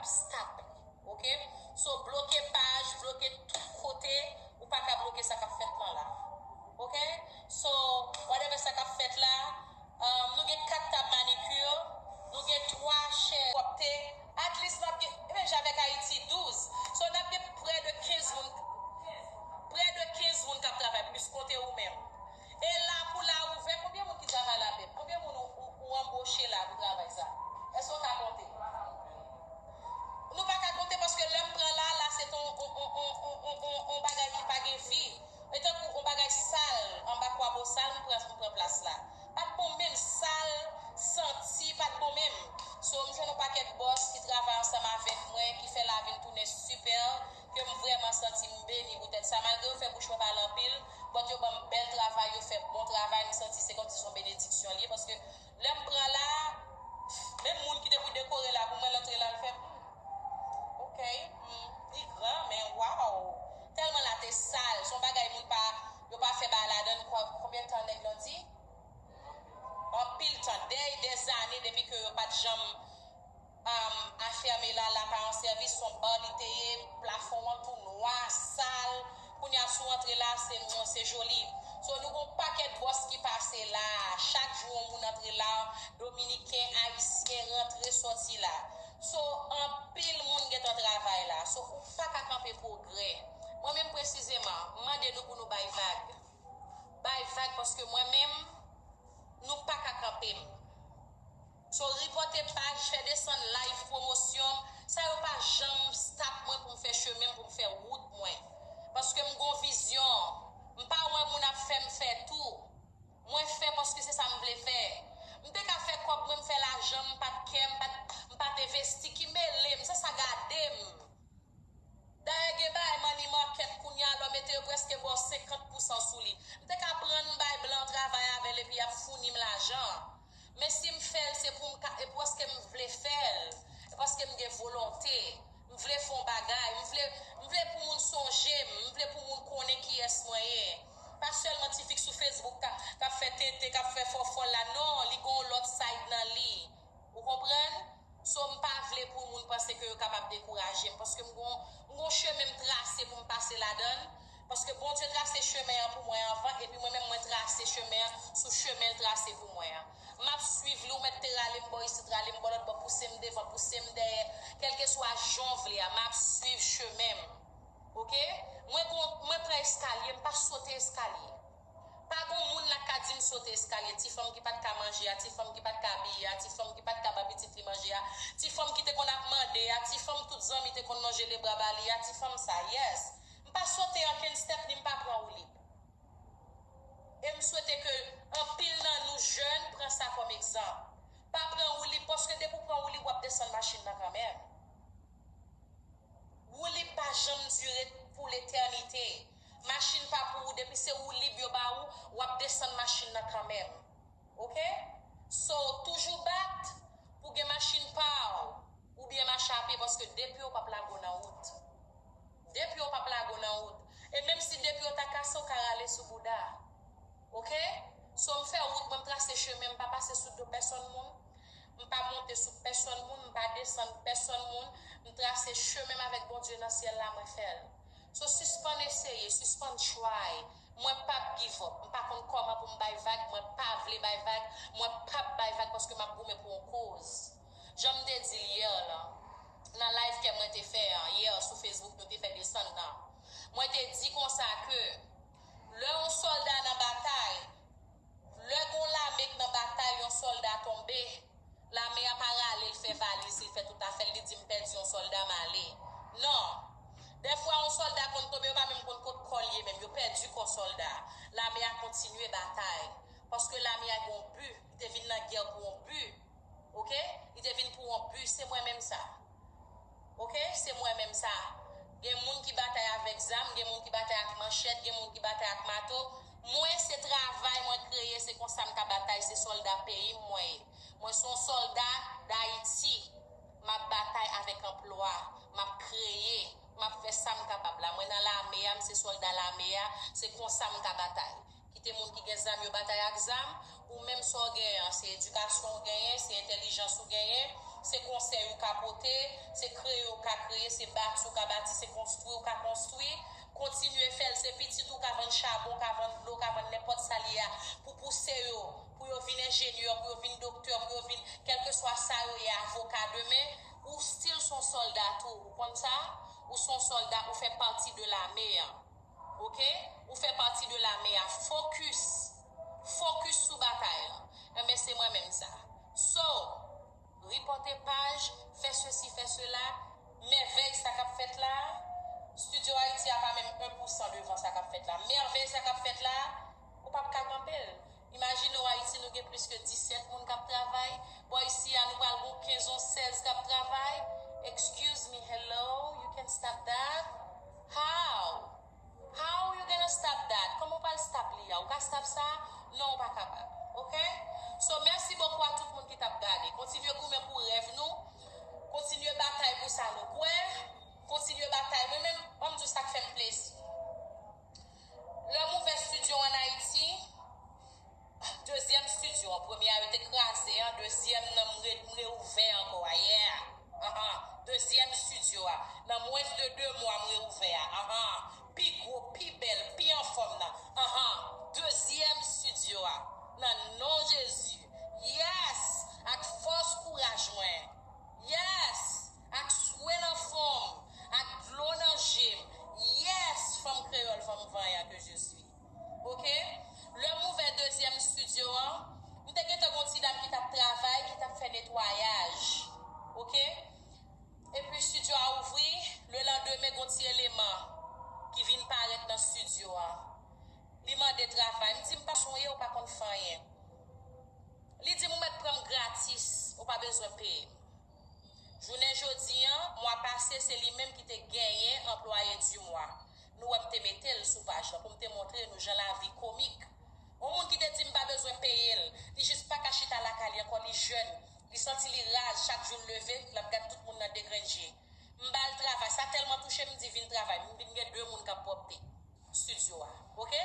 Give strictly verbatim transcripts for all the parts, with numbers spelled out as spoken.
Stop li, oke? So, bloke paj, bloke tout kote, ou pa ka bloke sa k ap fèt lan la. Oke? So, whatever sa k ap fèt la, um, nou gen kat tab manikir, nou gen twa chèz pwòpte, at least n ap gen, menm jan avèk Ayiti, douz. So, n ap gen prè de kenz moun, prè de kenz moun k ap travay, plis konte ou menm. E la pou la ouvè, konbyen moun ki travay la menm? Konbyen moun ou, ou, ou anboche la pou travay sa? Èske w ka konte? Nou pa ka konte paske lè m pran la, la se t on, on, on bagay ki pa gen vi. E tankou on bagay sal, anba kwabo sal, m pran, m pran plas la. Pa t bon menm, sal, santi, pa t bon menm. So, m jwenn on pakèt bòs ki travay ansanm avèk mwen, ki fè lavi m tounen sipè, ke m vrèman santi m beni poutèt sa. Malgre yo fè bouch mwen pale anpil, but yo ban m bèl travay, yo fè bon travay, m santi se kòmsi se on benediksyon li ye, paske lè m pran la, menm moun ki te pou dekore la pou mwen, l antre la, l fè, hmm, oke, hmm, li gran, men waw! Tèlman la te sal, se on bagay moun pa, yo pa fè bagay ladan l, kwa, konbyen tan nèg lan di? Anpil tan, dèy dèzane depi ke yo pa t janm, um, afème la, la pa an sèvis, se on ba li te ye, plafon an tou nwa, sal, kounye a si w antre la, se, se joli. So, nou gon pakèt bòs ki pase la, chak jou yon moun antre la, dominiken, ayisyen, rantre, sòti la. So, anpil moun gentan travay la. So, ou pa ka kanpe pwogrè. Mwen menm presizeman, m mande nou pou nou bay vag. Bay vag paske mwen menm, nou pa ka kanpe m. So, ripòte paj, fè desann live pwomosyon m, sa yo pa janm stop mwen pou m fè chemen m, pou m fè wout mwen. Paske m gon vizyon. M pa wè moun ap fè m fè tou. Mwen fè paske se sa m vle fè. M te ka fè kòb mwen, m fè lajan m, m pa t kè, m pa t, m pa t envesti, ki mele m, sa sa gade m. Dayè gen bagay money market kounye a, lè w mete yo prèske ba w senkant pousan sou li. M te ka pran l, m bay blan travay avè l epi y ap founi m lajan. Men si m fè l, se pou m ka, e paske m vle fè l, e paske m gen volonte. M vle fè yon bagay, m vle, m vle pou moun sonje m, m vle pou moun konnen kiyès mwen ye. Pa sèlman ti fi k sou Facebook k ap, k ap fè tenten, k ap fè fòfòl la, non, li gen yon lòt side nan li. Ou konprann? So, m pa vle pou moun panse ke yo kapab dekouraje m, paske m gon, m gon chemen m trase pou m pase ladan l, paske Bondye trase chemen an pou mwen anvan, epi mwen menm mwen trase chemen an sou chemen l trase pou mwen an. M ap swiv li, ou mèt te rale m bò isit, rale m bò lòt bò, pouse m devan, pouse m dèyè, kèlkeswa jan w vle a, m ap swiv chemen m. Oke? Mwen gon, mwen pran eskalye, m pa sote eskalye. Pa gon moun la k ka di m sote eskalye, ti fanm ki pa t ka manje a, ti fanm ki pa t ka abiye a, ti fanm ki pa t ka ba pitit li manje a, ti fanm ki te konn ap mande a, ti fanm tout zanmi te konn lonje lebra ba li a, ti fanm sa, yes. M pa sote ankenn step ni m pa pran woulib. E m swete ke anpil nan nou jèn pran sa kòm egzanp. Pa pran woulib, paske depi w pran woulib, w ap desann machin nan kanmenm. Woulib pa janm dire pou letènite. Machin pa pou ou, depi se woulib yo ba ou, w ap desann machin nan kanmenm. Oke? So, toujou bat pou gen machin pa w, oubyen mache ape, paske de pye w p ap lage w nan wout. De pye w p ap lage w nan wout. E menm si de pye w ta kase, w ka rale sou bouda. Oke? So, m fè wout mwen, m trase chemen, m pa pase sou do pèsonn moun. M pa monte sou pèsonn moun, m pa desann pèsonn moun. M trase chemen m avèk Bondye nan syèl la, mwen fè l. So, sispann eseye, sispann try. Mwen p ap give up. M pa konn kòman pou m bay vag, mwen pa vle bay vag, mwen p ap bay vag paske m ap goumen pou yon koz. Jan m te di l yè lan, nan live ke mwen te fè an, yè sou Facebook, nou te fè desann nan. Mwen te di konsa ke lè yon sòlda nan batay, lè gon lame k nan batay, yon sòlda tonbe, lame a pa rale l fè valiz li, fè tout afè l, li di, "M pèdi yon sòlda, m ale." Non. Dèfwa, yon sòlda konn tonbe, yo pa menm konn kot kò l ye menm, yo pèdi kò sòlda. Lame a kontinye batay. Paske lame a gen yon bi, li te vin nan gè pou yon bi. Oke? Li te vin pou yon bi, se mwen menm sa. Oke? Se mwen menm sa. Gen moun ki batay avèk zam, gen moun ki batay ak manchèt, gen moun ki batay ak mato. Mwen, se travay mwen kreye, se konsa m ka batay, se sòlda peyi m mwen ye. Mwen se yon sòlda Dayiti. M ap batay avèk anplwa. M ap kreye. M ap fè sa m kapab la. Mwen nan lame a, m se sòlda lame a. Se konsa m ka batay. Kite moun ki gen zam yo batay ak zam. Ou menm sa w genyen an, se edikasyon w genyen, se entèlijans ou genyen. Se konsèy ou ka pote, se kreye ou ka kreye, se bati ou ka bati, se konstwi ou ka konstwi. Kontinye fè l, se pitit ou ka vann chabon, ka vann dlo, ka vann nenpòt sa l ye a, pou pouse yo, pou yo vin enjenyè, pou yo vin doktè, pou yo vin kèlkeswa sa yo ye, avoka demen, ou still se yon sòlda tou, ou konn sa? Ou se yon sòlda, ou fè pati de lame an. Oke? Ou fè pati de lame a. Fokis. Fokis sou batay lan. Enben, se mwen menm sa. So, ripòte paj, fè sesi, fè sela, mèvèy sa k ap fèt la, Studio Haïti a pa menm en pou san devan sa k ap fèt la. Mèvèy sa k ap fèt la, ou p ap ka kanpe l. Imajine w Ayiti, nou gen plis ke disèt moun k ap travay. Bò isi a, nou pral gen kenz on sèz k ap travay. Excuse me, hello, you can stop that? How? How you gonna stop that? Kòman w pral stop li a? Ou ka stop sa? Non, ou pa kapab. Oke? So, mèsi bokou a tout moun ki t ap gade. Kontinye goumen pou rèv nou. Kontinye batay pou sa nou kwè. Kontinye batay. Mwen menm, ban m di w sa k fè m plezi. Lè m ouvè estidyo ann Ayiti, dezyèm estidyo an, premye a yo te kraze an, dezyèm nan m re, m reouvè ankò a, yeah. Anhan, dezyèm estidyo a, nan mwens de de mwa m reouvè a, anhan, pi gwo, pi bèl, pi anfòm nan, anhan, dezyèm estidyo a, nan non Jezi, yes, ak fòs kouraj mwen, yes, ak swe nan fwon m, ak dlo nan je m, yes, fanm kreyòl, fanm vanyan que je suis. Oke? Lè m ouvè dezyèm estidyo an, m te gentan gon ti dam ki t ap travay, ki t ap fè netwayaj. Oke? Epi estidyo a ouvri, lelandemen gon ti eleman ki vin parèt nan estidyo a. Li mande travay. M di, "M pa sonye, ou pa konn fè anyen." Li di m, "Ou mèt pran m gratis, ou pa bezwen peye m." Jounen jodi an, mwa pase, se li menm ki te genyen anplwaye di mwa. Nou wè m te mete l sou paj lan pou m te montre nou jan lavi komik. Yon moun ki te di m pa bezwen peye l, li jis pa ka chita lakay li ankò, li jèn, li santi li raz, chak jou l leve, l ap gad tout moun nan de grenn je. M ba l travay, sa tèlman touche m, m di vin travay, m vin gen de moun k ap pwòpte estidyo a, oke?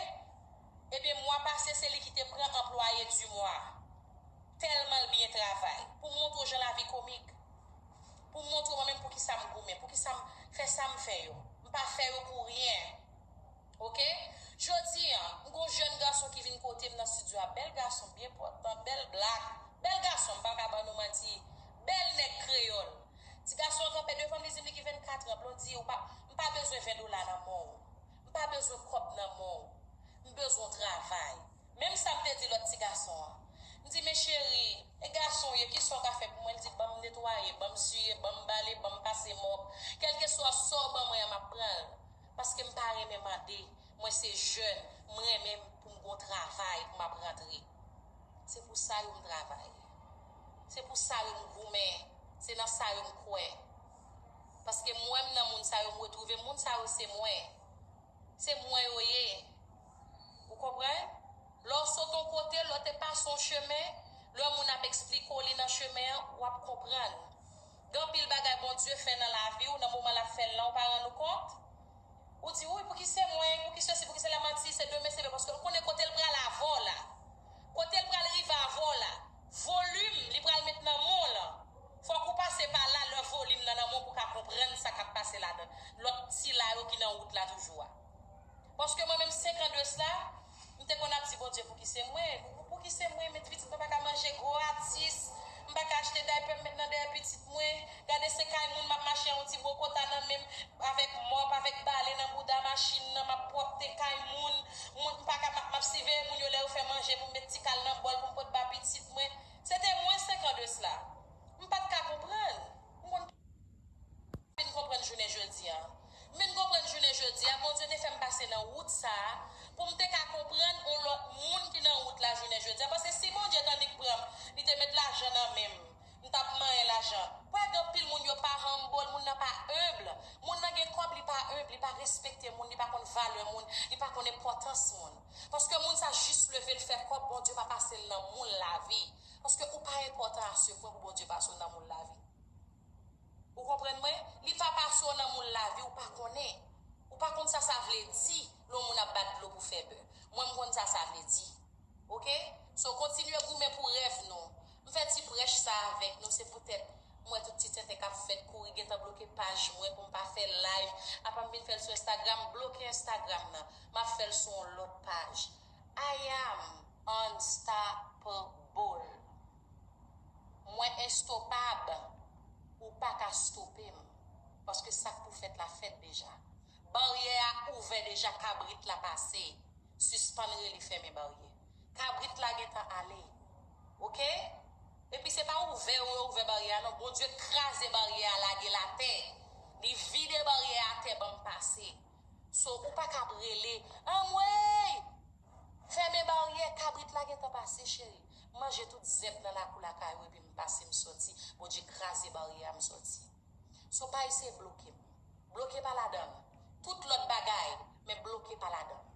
Ebyen, mwa pase, se li ki te pran anplwaye di mwa. Tèlman l byen travay. Pou m montre w jan lavi komik. Pou m montre w mwen menm poukisa m goumen, poukisa m fè sa m fè yo. M pa fè yo pou ryen. Oke? Jodi an, m gon jèn gason ki vin kote m nan estidyo a. Bèl gason, byen pòtan, bèl blak. Bèl gason, m pa ka ban nou manti. Bèl nèg kreyòl. Ti gason an kanpe devan m, li di m li gen vennkat an. Blondy, ou pa, m pa bezwen ven dola nan men w. M pa bezwen kòb nan men w. M bezwen w travay. Menm sa m te di lòt ti gason an. M di, "Men cheri, e gason w ye, kisa w ka fè pou mwen?" Li di, "Ban m netwaye, ban m siye, ban m bale, ban m pase mòp. Kèlkeswa sa w ban mwen an, m ap pran l. Paske m pa renmen mande. Mwen se jèn, m renmen pou m gon travay pou m ap rantre." Se pou sa yo m travay. Se pou sa yo m goumen. Se nan sa yo m kwè. Paske m wè m nan moun sa yo, m retwouve m, moun sa yo se mwen. Se mwen yo ye. Ou konprann? Lè w sot yon kote, lè w te pase yon chemen, lè moun ap eksplike w li nan chemen an, w ap konprann. Gen anpil bagay Bondye fè nan lavi w, nan moman l ap fè l lan, ou pa rann ou kont. Ou di, "Wi, pouki se mwen, pouki sesi, pouki sela?" Manti, se demen, se demen, paske l konnen kote l pral avè w la. Kote l pral rive avè w la. Volim, li pral met nan men w lan. Fòk ou pase pa la, lè volim nan nan men w pou w ka konprann sa k ap pase ladan. Lòt ti la yo ki nan wout la toujou a. Paske mwen menm, senk an de sla, m te konn ap di, "Bondye, pouki se mwen? Pou, pou, pouki se mwen? Men pitit mwen pa ka manje gwo atis, m pa ka achte daypè m met nan dèyè pitit mwen. Gade se kay moun m ap mache an yon ti bokota nan men m, avèk mòp, avèk bale nan bouda machin nan, m ap pwòpte kay moun. Moun, m pa ka, m ap, m ap siveye moun yo lè yo fè manje pou m met ti kal nan bòl pou m pot ba pitit mwen." Se te mwen senk an de sla. M pa t ka konprann. M konn vin konprann jounen jodi a. M vin konprann jounen jodi a, Bondye te fè m pase nan wout sa a, pou m te ka konprann yon lòt moun ki nan wout la jounen jodi a. Paske si Bondye t annik pran m, li te met lajan nan men m, m t ap manyen lajan. Wè, gen anpil moun yo pa humble, moun nan pa enb. Moun nan gen kòb, li pa enb, li pa respekte moun, li pa konn valè moun, li pa konn enpòtans moun. Paske moun sa jis leve l fè kòb, Bondye pa pase l nan moul lavi. Paske ou pa enpòtan a se pwen pou Bondye pase w nan moul lavi. Ou konprann mwen? Li pa pase w nan moul lavi, ou pa konnen. Ou pa konn sa sa vle di lè yon moun ap bat dlo pou fè bè. Mwen, m konn sa sa vle di. Oke? So, kontinye goumen pou rèv nou. M fè ti prèch sa avèk nou, se poutèt M wè tout ti tenten k ap fèt, kouri gentan bloke paj mwen pou m pa fè live. Apa m vin fè l sou Instagram, bloke Instagram nan. M ap fè l sou yon lòt paj. I am unstoppable. Mwen enstopab. Ou pa ka stope m. Paske sa k pou fèt la fèt deja. Baryè a ouvè deja, kabrit la pase. Sispann rele fèmen baryè. Kabrit la gentan ale. Oke? Epi se pa ouvè yo ouvè baryè a non. Bondye kraze baryè a, lage l atè. Li vide baryè a atè, ban m pase. So, ou pa ka ap rele, anmwey! Fèmen baryè, kabrit la gentan pase, cheri. M manje tout zèb nan lakou lakay ou, epi m pase, m sòti. Bondye kraze baryè a, m sòti. So, pa eseye bloke m. Bloke pa ladan l. Tout lòt bagay, men bloke pa ladan l.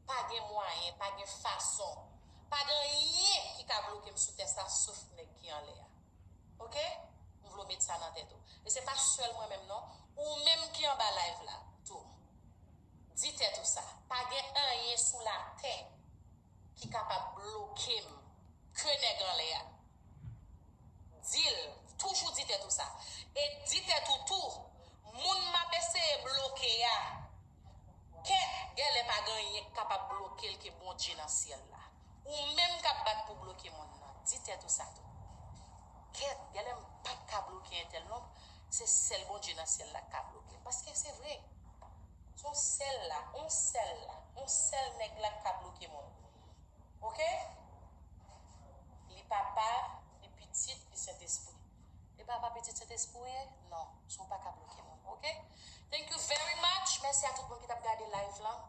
Pa gen mwayen, pa gen fason. Pa gen anyen ki ka bloke m sou tè sa, sof nèg ki anlè a. Oke? M vle w met sa nan tèt ou. E se pa sèl mwen menm non. Ou menm ki anba live la, tou. Di tèt ou sa. Pa gen anyen sou latè ki kapab bloke m ke nèg anlè a. Di l, toujou di tèt ou sa. E di tèt ou tou, moun m ap eseye bloke a, kèt, genlè pa gen anyen k kapab bloke l ke Bondye nan syèl la. Ou menm k ap bat pou bloke moun nan, di tèt ou sa tou. Kèt, genlè m p ap ka bloke entèl non, se sèl Bondye nan syèl la k ka bloke l. Paske se vre. Se yon sèl la, yon sèl la, yon sèl nèg la k ka bloke moun. Oke? Li Papa, li Pitit, li Sentespri. E Papa, Pitit, Sentespri w ye? Non, so w pa ka bloke moun. Oke? Thank you very much. Mèsi a tout moun ki t ap gade live lan.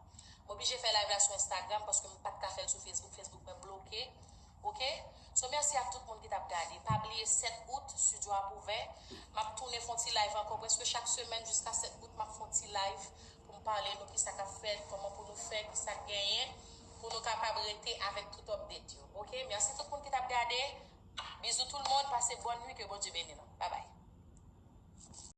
M oblije fè live la sou Instagram paske m pa t ka fè l sou Facebook. Facebook mwen bloke. Oke? So, mèsi ak tout moun ki t ap gade. Pa bliye sèt out, studio ap ouvè. M ap tounen fè yon ti live ankò prèske chak semèn jiska sèt out, m ap fè yon ti live pou m pale nou kisa k ap fèt, kòman pou nou fè, kisa k genyen, pou nou kapab rete avèk tout update yo. Oke? Mèsi tout moun ki t ap gade. Bizou tout moun, pase bòn nwi, ke Bondye beni nou. Babay.